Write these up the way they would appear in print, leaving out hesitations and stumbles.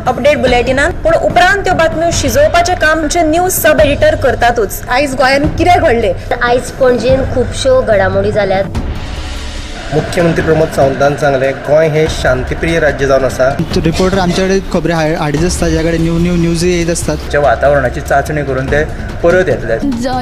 Update बुलेटिनान, पूण उपरांत त्यो बातम्यो शिजोवपाचें काम आमचे न्यूज सब एडिटर करतातूच. आयज गोंयांत कितें घडलें? आयज पणजेन खुबश्यो घडामोडी जाल्यात. मुख्यमंत्री प्रमोद सावंतान सांगलें, गोंय हें शांतीप्रिय राज्य जावन आसा. रिपोर्टर आमच्याकडे खबरी हाडीत आसता, ज्या कडेन न्यू न्यू न्यूज येत आसतात. वातावरणाची चाचणी करून ते परत येतले.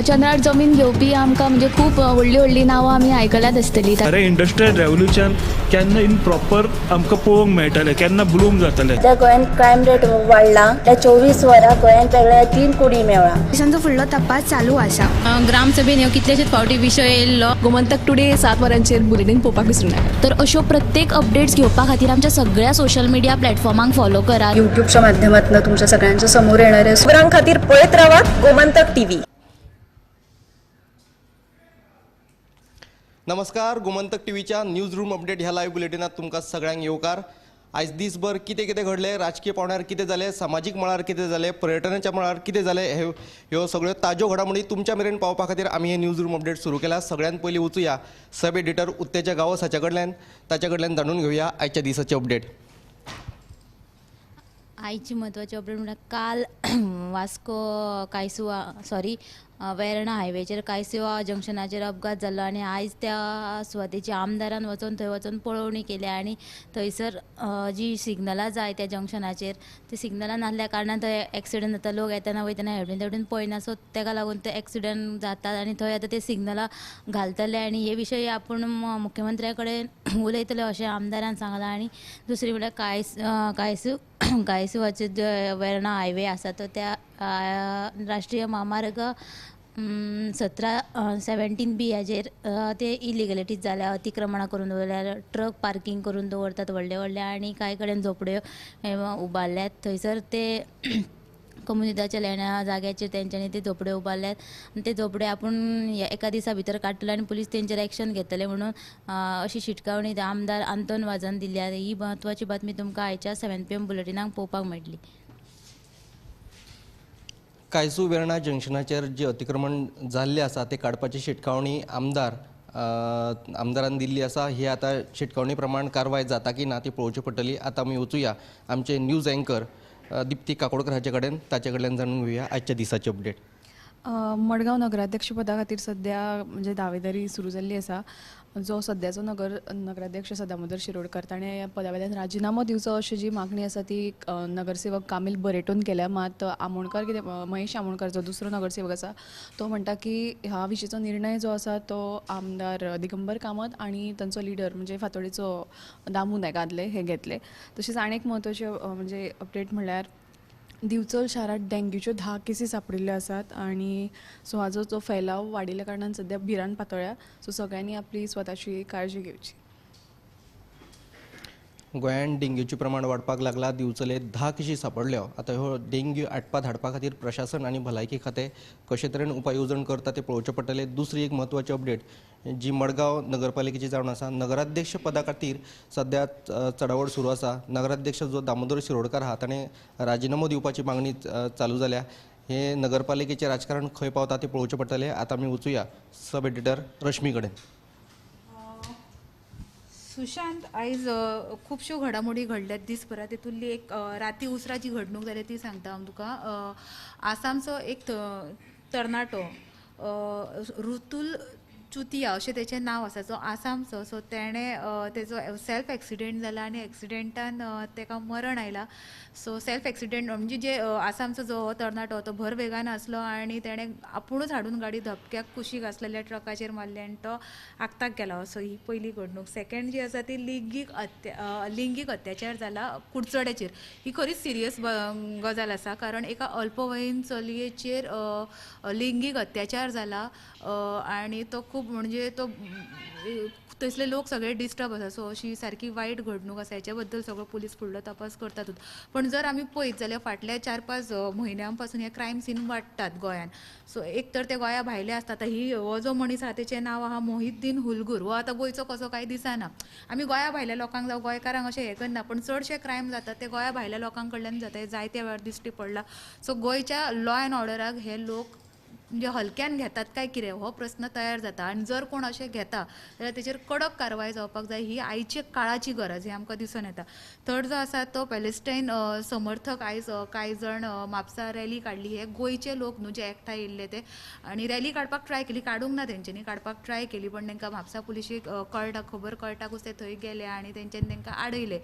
चंद्रार जमीन घेवपी आमकां म्हणजे खूब व्हडलीं व्हडलीं नांवां आमी आयकल्यात आसतलीं. खरें इंडस्ट्रियल रेवोल्युशन केन्ना इन प्रॉपर आमकां पळोवंक मेळटलें, केन्ना ब्लूम जातलें? सध्या गोंयांत क्रायम रेट वाडला. त्या 24 वरां गोंयांत वेगळ्या 3 कुडी मेळ्ळा. पोलिसांचो फुडलो तपास चालू आसा. ग्रामसभेन ह्यो कितलेशेच फावटी विशय येयल्लो. गोमंतक टुडे 7 वरांचेर बुलेटीन पळोवपाक विसरूं नाका. तर अश्यो प्रत्येक अपडेट्स घेवपा खातीर आमच्या सगळ्या सोशल मिडिया प्लॅटफॉर्मांक फॉलो करात. युट्यूबच्या माध्यमातून तुमच्या सगळ्यांच्या समोर येणारे खबरां खातीर पळयत रावात गोमंतक टीव्ही. नमस्कार, गोमंतक टीव्हीच्या न्यूज रूम अपडेट ह्या लायव्ह बुलेटिनात तुमकां सगळ्यांक येवकार. आयज दीसभर कितें कितें घडलें, राजकीय पावंड्यार कितें जालें, समाजीक मळार कितें जालें, पर्यटनाच्या मळार कितें जालें, ह्यो सगळ्यो ताज्यो घडामोडी तुमच्या मेरेन पावपा खातीर आमी हे न्यूज रूम अपडेट सुरू केला. सगळ्यांत पयलीं वचुया सब एडिटर उत्तेजा गांवस हाच्या कडल्यान, ताच्या कडल्यान जाणून घेवया आयच्या दिसाचे अपडेट. आयची म्हत्वाची अपडेट म्हणल्यार काल वास्को कायसुवा सॉरी वेर्णा हायवेचेर कायसुवा जंक्शनाचेर अपघात जाल्लो आनी आयज त्या सुवातेची आमदारान वचोन थंय वचोन पळोवणी केल्या आनी थंयसर जी सिग्नलां जाय त्या जंक्शनाचेर ती सिग्नलां नासल्या कारणान थंय एक्सिडंट जाता. लोक येतना वयतना हेवटेन तेवटेन पळयना, सो ताका लागून ते एक्सिडंट जातात आनी थंय आतां ते सिग्नलां घालतले आनी हे विशयी आपूण मुख्यमंत्र्या कडेन उलयतले अशें आमदारान सांगलां. आनी दुसरी म्हणल्यार कायसुवाचे जे वेर्णा हायवे आसा तो त्या राष्ट्रीय म्हामार्ग 17B हाजेर ते इलिगलिटीज जाल्या, अतिक्रमणां करून दवरल्या, ट्रक पार्कींग करून दवरतात व्हडले व्हडले आनी कांय कडेन झोपड्यो उबारल्यात. थंयसर ते कोमुनिदाच्या लेण्या जाग्याचेर तेंच्यांनी ते झोपड्यो उबारल्यात आनी ते झोपडे आपूण एका दिसा भितर काडटले आनी पुलीस तेंचेर एक्शन घेतले म्हणून अशी शिटकावणी आमदार आंतोन वाजान दिल्या. ही म्हत्वाची बातमी तुमकां आयच्या 7 PM बुलेटिनाक पळोवपाक मेळटली. कायसू वेर्णा जंक्शनाचेर जे अतिक्रमण जाल्लें आसा ते काडपाची शिटकावणी आमदारान दिल्ली आसा. ही आतां शिटकावणी प्रमाण कारवाय जाता की ना ती पळोवची पडटली. आतां आमी वचुया आमचे न्यूज अँकर दीप्ती काकोडकर हाचे कडेन, ताचे कडल्यान जाणून घेवया आजच्या दिसाची अपडेट. मडगांव नगराध्यक्षपदा खातीर सद्या म्हणजे दावेदारी सुरू जाल्ली आसा. जो सद्याचो नगराध्यक्ष आसा दामोदर शिरोडकर ताणें ह्या पदा वयल्यान राजिनामो दिवचो अशी जी मागणी आसा ती नगरसेवक कामील बरेटोन केल्या. मात आमोणकर कितें महेश आमोणकर जो दुसरो नगरसेवक आसा तो म्हणटा की ह्या विशींचो निर्णय जो आसा तो आमदार दिगंबर कामत आनी तांचो लिडर म्हणजे फातोडेचो दामू नायक आदले हे घेतले. तशेंच आनी एक म्हत्वाचें म्हणजे अपडेट म्हणल्यार दिवचल शारांत डेंग्यूच्यो 10 केसी सापडिल्ल्यो आसात आनी सो हाजो जो फैलाव वाडिल्ल्या कारणान सद्या भिरांत पातळ्ळ्या. सो सगळ्यांनी आपली स्वताची काळजी घेवची. गोंयांत डेंग्यूचें प्रमाण वाडपाक लागला. दिवचले 10 केशी सापडल्यो. आतां ह्यो डेंग्यू आटपात हाडपा खातीर प्रशासन आनी भलायकी खातें कशे तरेन उपाय येवजण करता तें पळोवचें पडटलें. दुसरी एक म्हत्वाची अपडेट जी मडगांव नगरपालिकेची जावन आसा, नगराध्यक्ष पदा खातीर सद्या चडावड सुरू आसा. नगराध्यक्ष जो दामोदर शिरोडकर आहा ताणें राजिनामो दिवपाची मागणी चालू जाल्या. हे नगरपालिकेचें राजकारण खंय पावता तें पळोवचें पडटलें. आतां आमी वचुया सब एडिटर रश्मी कडेन. सुशांत, आयज खुबश्यो घडामोडी घडल्यात दिसभरात. तितूंतली एक राती उसरां जी घडणूक जाल्या ती सांगता हांव तुका. आसामचो एक तरणाटो ऋतुल चुतिया अशें तेचें नांव आसा, जो आसामचो, सो तेणें तेजो सेल्फ एक्सिडेंट जाला आनी एक्सिडेंटान तेका मरण आयलां. सो सेल्फ एक्सिडेंट म्हणजे जे आसामचो जो तरणाटो तो भर वेगान आसलो आनी तेणें आपुणूच हाडून गाडी धपक्याक कुशीक आसलेल्या ट्रकाचेर मारली आनी तो आक्ताक गेलो. सो ही पयली घडणूक. सेकेंड जी आसा ती लिंगीक अत्याचार जाला कुडचड्याचेर. ही खरीच सिरियस गजाल आसा, कारण एका अल्पवयीन चलयेचेर लिंगीक अत्याचार जाला आनी तो खूब म्हणजे तो थंयसले लोक सगळे डिस्टर्ब आसा. सो अशी सारकी वायट घडणूक आसा. हेच्या बद्दल सगळो पुलीस फुडलो तपास करतातूच. पण जर आमी पळयत जाल्यार फाटल्या 4-5 म्हयन्यां पासून हे क्रायम सीन वाडटात गोंयांत. सो एक तर ते गोंया भायले आसतात. ही हो जो मनीस आसा तेचें नांव आहा मोहिद्दीन हुलगूर. हो आतां गोंयचो कसो कांय दिसना. आमी गोंया भायल्या लोकांक जावं गोंयकारांक अशें हें करना, पण चडशे क्रायम जातात ते गोंया भायल्या लोकां कडल्यान जाता, हें जायत्या वेळार दिश्टी पडलां. सो गोंयच्या लॉ एंड ऑर्डराक हे लोक म्हणजे हलक्यान घेतात काय कितें हो प्रस्न तयार जाता. आनी जर कोण अशें घेता जाल्यार तेचेर कडक कारवाय जावपाक जाय, ही आयच्या काळाची गरज हें आमकां दिसून येता. थर्ड जो आसा तो पॅलेस्टायन समर्थक आयज कांय जाण म्हापसा रॅली काडली. हे गोंयचे लोक न्हू जे एकठांय येयल्ले ते, आनी रॅली काडपाक ट्राय केली, काडूंक ना तेंच्यांनी, काडपाक ट्राय केली पण तांकां म्हापसा पुलिशेक कळटा, खबर कळटाकूच ते थंय गेले आनी तेंच्यांनी तांकां आडयले.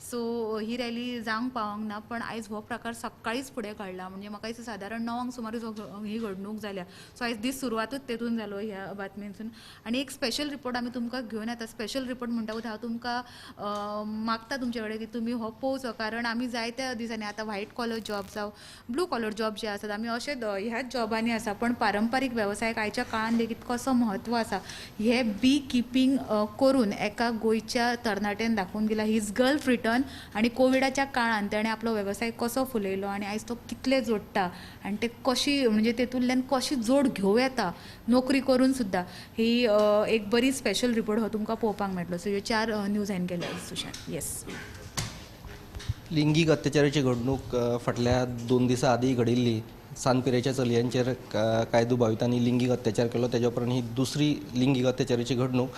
सो ही रॅली जावंक पावंक ना, पण आयज हो प्रकार सकाळींच फुडें काडला. म्हणजे म्हाका दिसता सादारण 9 सुमार ही घडणूक जाल्या. सो आयज दीस सुरवातूच तेतून जालो ह्या बातमेनसून. आनी एक स्पेशल रिपोर्ट आमी तुमकां घेवन येता. स्पेशल रिपोर्ट म्हणटाकूच हांव तुमकां मागता तुमचे कडेन की तुमी हो पळोवचो, कारण आमी जायत्या दिसांनी आतां व्हायट कॉलर जॉब जावं ब्लू कॉलर जॉब जे आसात आमी अशे ह्याच जॉबांनी आसा, पण पारंपारीक वेवसायाक आयच्या काळान लेगीत कसो म्हत्व आसा हे बी किपींग करून एका गोंयच्या तरणाट्यान दाखोवन दिला. His gulf return आनी कोविडाच्या काळान तेणें आपलो वेवसाय कसो फुलयलो आनी आयज तो कितले जोडटा आनी ते कशी म्हणजे तेतूंतल्यान कशी जोड घेवं येता नोकरी करून सुद्दां, ही एक बरी स्पेशल रिपोर्ट हो तुमकां पळोवपाक मेळटलो. सो ह्यो 4 न्यूज हांवें केल्या सुशांत. येस, लिंगीक अत्याचाराची घडणूक फाटल्या 2 दिसां आदीं घडिल्ली. सान पिरायेच्या चलयांचेर कांय दुबावितांनी लिंगीक अत्याचार केलो. तेज्या उपरांत ही दुसरी लिंगीक अत्याचाराची घडणूक.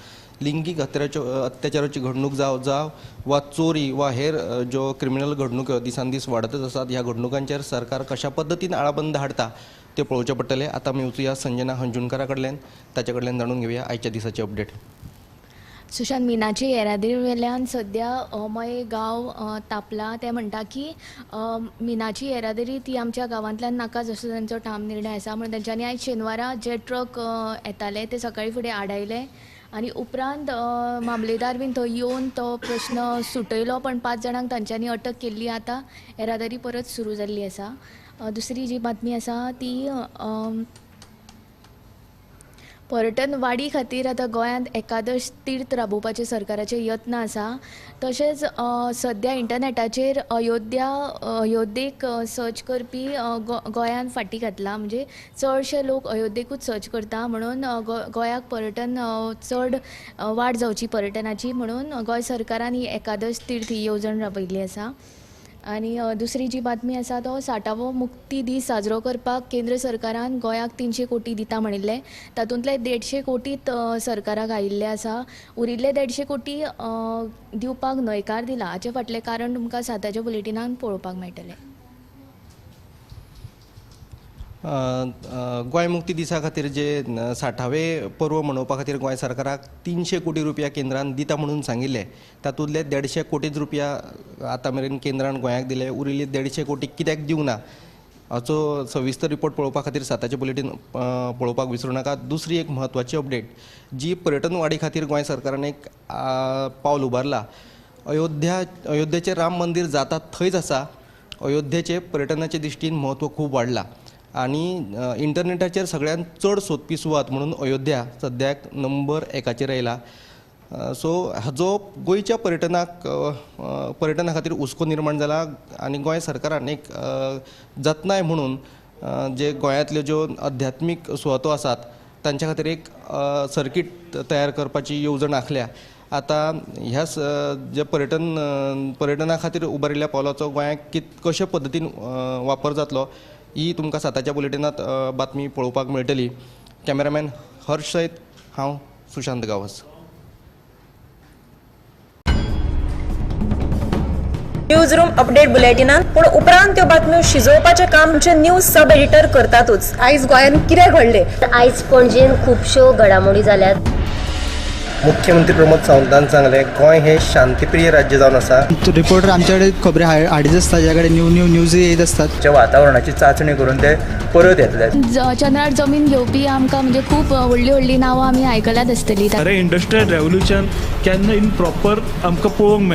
लिंगीक अत्याचाराची घडणूक जावं वा चोरी वा हेर ज्यो क्रिमिनल घडणुक्यो दिसान दीस वाडतच आसात, ह्या घडणुकांचेर सरकार कशा पद्दतीन आळाबंद हाडटा तें पळोवचें पडटलें. आतां आमी वचुया संजना हंजुणकरा कडल्यान, ताच्या कडल्यान जाणून घेवया आयच्या दिसाची अपडेट. सुशांत, मिनाची येरादारी वेल्यान सद्या मये गांव तापला. ते म्हणटा की मिनाची येरादारी ती आमच्या गांवांतल्यान नाका जसो तांचो ठाम निर्णय आसा. म्हणून तेंच्यांनी आयज शेनवारा जे ट्रक येताले ते सकाळी फुडें आडायले आनी उपरांत मामलेदार बीन थंय येवन तो प्रश्न सुटयलो, पण 5 जाणांक तांच्यांनी अटक केल्ली. आतां येरादारी परत सुरू जाल्ली आसा. दुसरी जी बातमी आसा ती पर्यटन वाडी खातीर आतां गोंयांत एकादश तीर्थ राबोवपाचे सरकाराचे यत्न आसा. तशेंच सद्या इंटरनॅटाचेर अयोध्येक सर्च करपी गोंयान फाटी घातला, म्हणजे चडशे लोक अयोध्येकूच सर्च करता, म्हणून गोंयाक पर्यटन चड वाड जावची पर्यटनाची, म्हणून गोंय सरकारान ही एकादश तीर्थ ही येवजण राबयल्ली आसा. आनी दुसरी जी बातमी आसा तो 60वो मुक्ती दीस साजरो करपाक केंद्र सरकारान गोंयाक 300 कोटी दिता म्हणिल्लें, तातूंतले 150 कोटी सरकाराक आयिल्ले आसा. उरिल्ले 150 कोटी दिवपाक न्हयकार दिला. हाचे फाटलें कारण तुमकां 7च्या बुलेटिनान पळोवपाक मेळटलें. गोंय मुक्ती दिसा खातीर जे 60वे पर्व मनोवपा खातीर गोंय सरकाराक 300 कोटी रुपया केंद्रान दिता म्हणून सांगिल्लें, तातूंतले 150 कोटीच रुपया आतां मेरेन केंद्रान गोंयाक दिले. उरिल्ले 150 कोटी कित्याक दिवंक ना हाचो सविस्तर रिपोर्ट पळोवपा खातीर 7चे बुलेटीन पळोवपाक विसरूं नाका. दुसरी एक म्हत्वाची अपडेट जी पर्यटन वाडी खातीर गोंय सरकारान एक पावल उबारला. अयोध्येचें राम मंदीर जाता थंयच आसा. अयोध्येचें पर्यटनाचे दृश्टीन म्हत्व खूब वाडलां आनी इंटरनेटाचेर सगळ्यांत चड सोदपी सुवात म्हणून अयोध्या सद्याक नंबर 1 आयला. सो हाजो गोंयच्या पर्यटनाक पर्यटना खातीर हुस्को निर्माण जाला आनी गोंय सरकारान एक जतनाय म्हणून जे गोंयांतल्यो ज्यो अध्यात्मीक सुवातो आसात तांच्या खातीर एक सर्कीट तयार करपाची येवजण आंखल्या. आतां ह्या जे पर्यटना खातीर उबारिल्ल्या पावलाचो गोंयाक कशे पद्दतीन वापर जातलो ही तुमकां 7च्या बुलेटिनांत बातमी पळोवपाक मेळटली. कॅमेरामॅन हर्ष सयत हांव Sushant Gawas. Newsroom update बुलेटिनान पूण उपरांत त्यो बातम्यो शिजोवपाचें काम आमचे न्यूज सब एडिटर करतातूच. आयज गोंयांत कितें घडलें, आयज पणजेन खुबश्यो घडामोडी जाल्यात. मुख्यमंत्री प्रमोद सावंतान सांगलें गोंय हे शांतीप्रिय राज्य जावन आसा. रिपोर्टर आमच्याकडे खबरी हाडीत आसता, ज्या कडेन न्यू न्यू न्यूज येत आसतात. वातावरणाची चाचणी करून ते परत येतले. चंद्रार जमीन घेवपी आमकां म्हणजे खूब व्हडली व्हडली नांवां आमी आयकल्यात आसतली. अरे इंडस्ट्रियल रेवोल्युशन केन्ना इन प्रॉपर आमकां पळोवंक मेळटा.